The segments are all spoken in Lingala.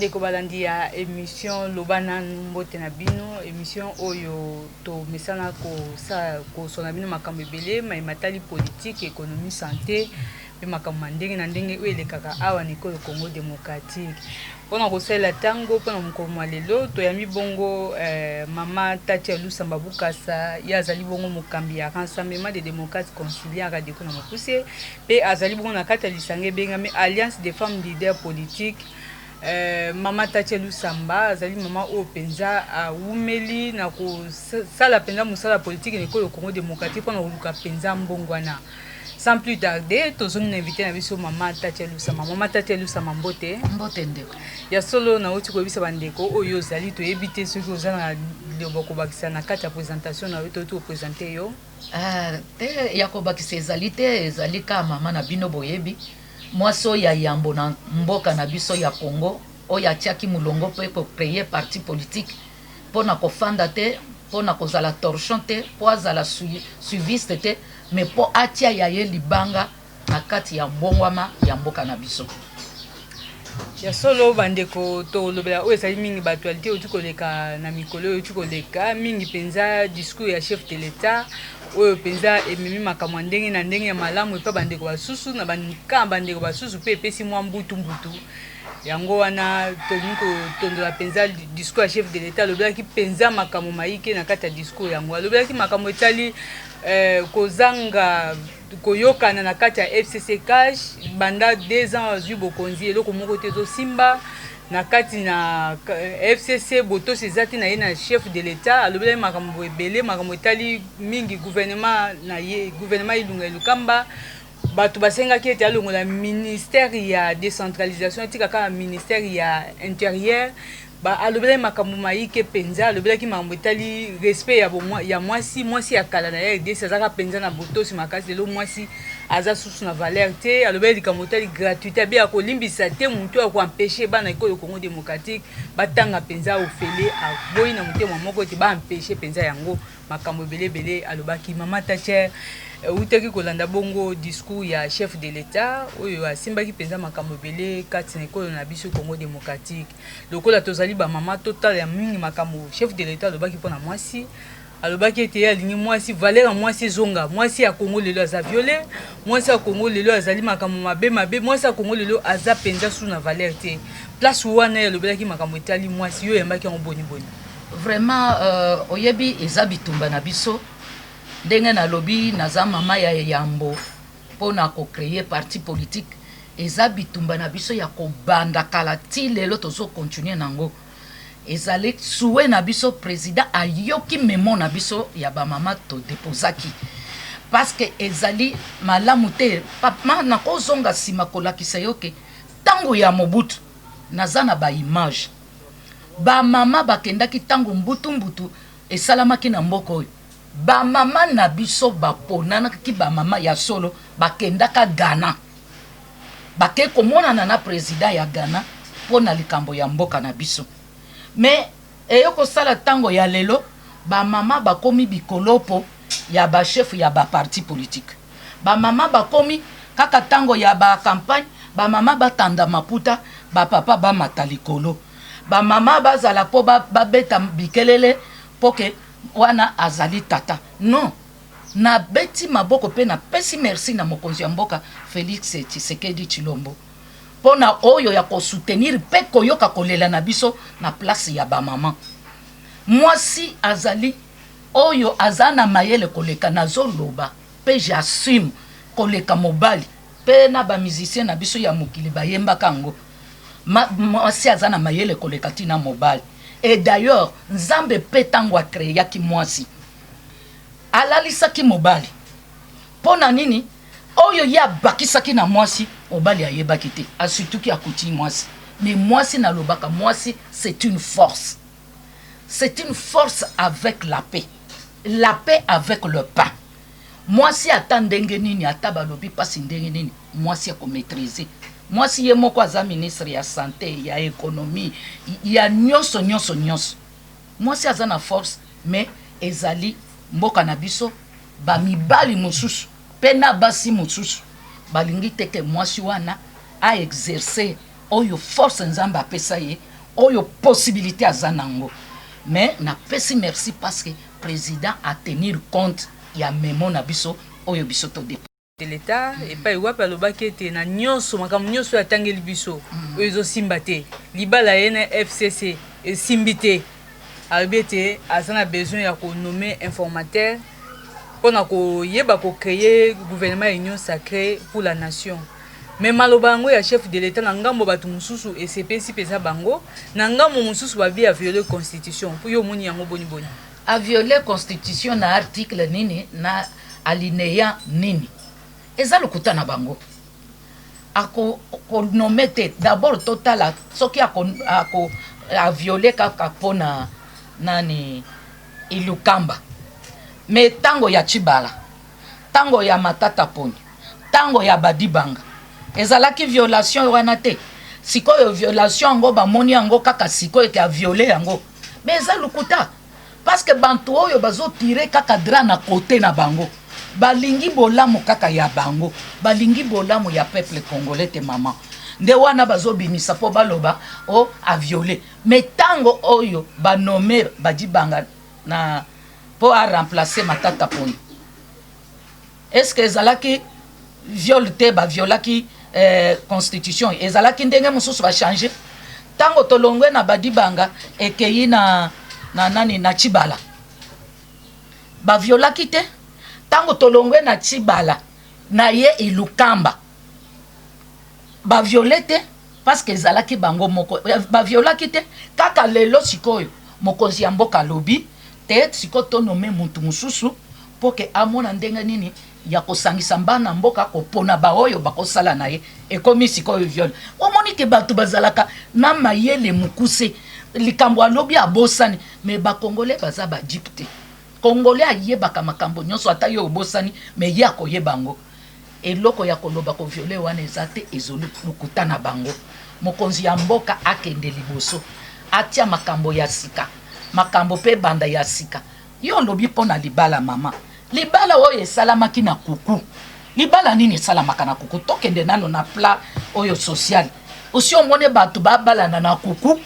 Bandeko balandi ya emission Loba Nanu, mbote na bino. Emission oyo tomesana kosona bino makambo ebele maye matali politique, economie, sante mpe makambo ya ndenge na ndenge oyo elekaka awa na ekolo Congo democratique. Mpo na kosalela ntango mpo na mokolo mwa lelo, toyambi bongo mama Tatia Lusamba Bukasa. Ye azali bongo mokambi ya Rassemblement des democrates conciliants, RADECO na mokuse, mpe azali bongo na kati ya lisanga ebengami Alliance des femmes leaders politiques. Mama Tatia Lusamba azali mama oyo mpenza awumeli na kosala mpenza mosala ya politiki na ekolo Congo démocratique mpo na koluka mpenza mbongwana. Sans plus tarder, tozongi na invité na biso mama Tatia Lusamba. Mama Tatia Lusamba, mbote. Mbote ndeko. Ya solo nauti koyebisa bandeko oyo ozali, toyebi te soki oza na liloba kobakisa na kati ya présentation na yo, touti koprésenter yo. Te, ya kobakisa ezali te, ezali kaka mama na bino boyebi. Mwasi oyo ya yambo na mboka na biso ya Congo, oyo atiaki molongo mpe kocréer parti politique mpo na kofanda te, mpo na kozala torchon te, mpo azala suiviste te, mais mpo atia ya ye libanga na kati ya mbongwama ya mboka na biso. Ya solo bandeko, tolobela oyo ezali mingi baactualité euti koleka na mikolo oyo euti koleka, mingi mpenza discours ya chef de l'État oyo mpenza ememi makambo ya ndenge na ndenge ya malamu epa bandeko basusu, na baka bandeko basusu mpe epesi mwa mbutu mbutu. Yango wana tolingi kotondola mpenza discours ya chef de l'État. Alobelaki mpenza makambo mayike na kati ya discours yango. Alobelaki makambo etali kozanga koyokana na kati ya FCC CACH. Banda 2 ans azwi bokonzi, eloko moko te ezosimba na kati na FCC, botosi eza te na ye na chef de l'État. Alobelaki makambo ebele, makambo etali mingi gouvernement na ye, gouvernement Ilunga Ilunkamba. Bato basengaki ete alongola ministère ya décentralisation, atika kaka ministère ya intérieur. Alobelaki makambo mayike mpenza. Alobelaki makambo etali respect ya mwasi. Mwasi ya kala na RDC azalaka mpenza na botosi makasi, lelo mwasi aza susu na valeur te. Alobelaki likambo etali gratuité, abe akolimbisa te motu akoempêcher bana ekolo Congo démocratique batanga mpenza ofele. Aboyi na motema moko ete baempêcher mpenza yango. Makambo ebele ebele alobaki. Mama Tacher, eutaki kolanda bongo discours ya chef de l'État oyo asimbaki mpenza makambo ebele kati na ekolo na biso Congo démocratique. Lokola tozali bamama, totala ya mingi makambo chef de l'État alobaki mpona mwasi. Alobaki ete ye alingi mwasi, valeur ya mwasi ezonga. Mwasi ya Congo lelo aza violé, mwasi ya Congo lelo azali makambo mabe mabe, mwasi ya Congo lelo aza mpenza su na valeur te. Place wana ye alobelaki makambo etali mwasi, yo oyambaki yango boni boni? Vraiment, oyebi, eza bitumba na biso. Ndenge nalobi, naza mama ya yambo mpona kocréer parti politique. Eza bitumba na biso ya kobanda kala ti lelo, tozocontinuer nango. Ezali souhait na biso, président ayoki memo na biso ya bamama todéposaki, parce que ezali malamu te. Papa, nakozonga nsima kolakisa yo ke ntango ya Mobutu, naza na baimage, bamama bakendaki ntango mbutu-mbutu esalamaki na mboka oyo. Bamama na biso baponanaki, bamama ya solo bakendaka Ghana, bake komonana na président ya Ghana mpo na likambo ya mboka na biso. Mais eyo kosala ntango ya lelo, bamama bakomi bikolopo ya bachef ya baparti politique. Bamama bakomi kaka ntango ya bacampagne, bamama batanda maputa, bapapa bamata likolo, bamama bazala mpo babeta bikelele mpo ke wana azali tata. Non, nabeti maboko mpe napesi merci na mokonzi ya mboka Félix Tshisekedi Tshilombo mpo na oyo ya kosoutenir mpe koyoka kolela na biso na place ya bamama. Mwasi azali oyo aza na mayele koleka, nazoloba mpe j'assume, koleka mobali. Mpe na bamusicien na biso ya mokili bayembaka yango, mwasi aza na mayele koleka ntina mobali. Et d'ailleurs, Nzambe mpe ntango acréaki mwasi, alalisaki mobali mpo na nini? Oyo ye abakisaki na mwasi, mobali ayebaki te, asituki akuti mwasi. Mais mwasi, nalobaka, mwasi c'est une force, c'est une force avec la paix, la paix avec le pain. Mwasi ata ndenge nini, ata balobi mpasi ndenge nini, mwasi akomaîtriser. Mwasi ye moko aza ministre ya santé, ya économie, ya nyonso nyonso nyonso. Mwasi aza na force. Mais ezali mboka na biso, bamibali mosusu mpe na basi mosusu balingi te ke mwasi wana aexercer oyo force Nzambe apesa ye. Oyo possibilité aza nango. Mais napesi merci parce que président atenir compte ya memo na biso oyo biso tode De l'État epai wapi alobaki ete na nyonso, makambo nyonso oyo atangeli biso oyo ezosimba te, libala ye na FCC esimbi te, alobi ete aza na besoin ya konommer informateur mpona koyeba kocréer gouvernement ya union sacrée pour la nation. Mais maloba yango ya chef de l'État, na ngambo bato mosusu esepesi mpenza bango, na ngambo mosusu babi aviole constitution. Mpo yo omoni yango boni boni? Aviole constitution na article nini, na alinéa nini? Eza lokuta na bango. Akonommer te. D'abord totala soki ako aviole kaka mpona nani, Ilunkamba. Mais ntango ya Tshibala, ntango ya Matata Ponyo, ntango ya Badibanga, ezalaki violation wana te. Sikoyo violation yango bamoni yango kaka sikoyo ete aviole yango. Mais eza lokuta, parce que bantu oyo bazotire kaka drap na kote na bango, balingi bolamu kaka ya bango, balingi bolamu ya peuple congolais te. Mama, nde wana bazobimisa mpo baloba o aviole. Mais ntango oyo banommer Badibanga na mpo aremplace Matata Ponyo, est ce que ezalaki viol te? Baviolaki constitution, ezalaki ndenge mosusu bachange. Ntango tolongwe na Badibanga, ekei na nani, na Tshibala, baviolaki te. Ntango tolongwe na Tshibala na ye Ilunkamba, baviole te, parce que ezalaki bango moko, baviolaki te. Kaka lelo sikoyo mokonzi ya mboka alobi te sikoyo tonommer mutu mosusu mpo ke amona ndenge nini ya kosangisa bana mboka, kopona baoyo bakosala na ye. Ekomi sikoyo viol. Omoni ke bato bazalaka na mayele mokuse, likambo alobi abosani. Mais Bakongolais baza badupes te. Congolais ayebaka makambo nyonso, ata ye obosani, mais ye akoyeba yango. Eloko ya koloba koviole wana eza te, ezoli lokuta na bango. Mokonzi ya mboka akende liboso, atia makambo ya sika, makambo mpe banda ya sika. Yo olobi mpo na libala, mama, libala oyo esalamaki na kuku, libala nini esalamaka na kuku? Tokende nano na plan oyo social. Osi omoni bato babalana na kuku?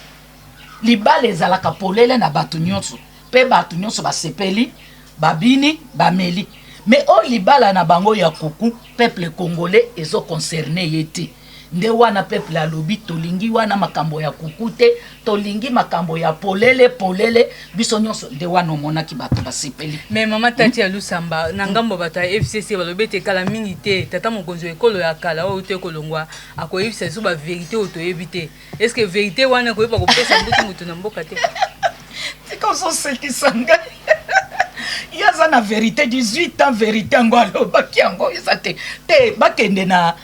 Libala ezalaka polele na bato nyonso, mpe bato nyonso basepeli, babini, bameli. Mais oyo libala na bango ya kuku, peuple congolais ezoconcerner ye te. Nde wana peuple alobi tolingi wana makambo ya kuku te, tolingi makambo ya polele polele, biso nyonso. Nde wana omonaki bato basepeli. Mais mama Tati ya Lusamba, na ngambo bato ya FCC balobi ete kala mingi te, tata mokonzi wa ekolo ya kala oyo te kolongwa akoyebisa biso bavérité oyo toyebi te. Est ce que vérité wana koyeba kopesa mbutu mutu na mboka te? Tika, ozosekisa ngai. Ye aza na vérité 18 ans, vérité yango alobaki yango eza te te. Bakende na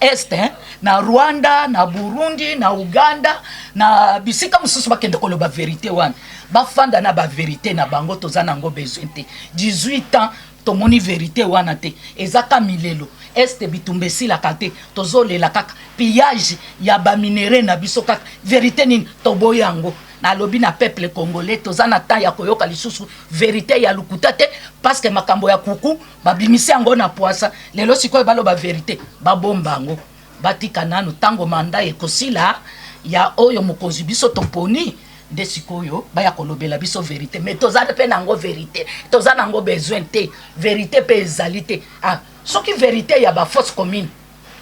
Est, hein? Na Rwanda, na Burundi, na Uganda, na bisika mosusu, bakende koloba vérité wana. Bafanda na bavérité na bango, toza nango besoin te. 18 ans tomoni vérité wana te, eza ka milelo. Est bitumba esilaka te, tozolela kaka pillage ya baminerais na biso. Kaka vérité nini? Toboyi yango. Nalobi na peuple congolais, toza na temps ya koyoka lisusu vérité ya lokuta te, parce que makambo ya kuku babimisi yango na poisa. Lelo sikoyo baloba vérité, babomba yango, batika nanu ntango mandat ekosila ya oyo mokonzi biso toponi, nde sikoyo baya kolobela biso vérité. Mais toza mpe nango vérité, toza nango besoin te. Vérité mpe ezali te. Ah, soki vérité ya bafosse commune,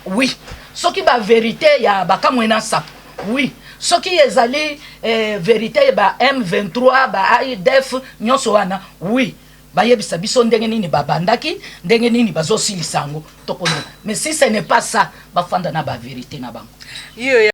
oui. Soki bavérité ya bakamwena sapo, oui. Soki ezali vérité ba M23, ba ADF nyonso wana, oui, bayebisa biso ndenge nini babandaki, ndenge nini bazosilisa yango, tokono. Mais si ce n'est pas ça, bafanda na bavérité na bango. Iyo.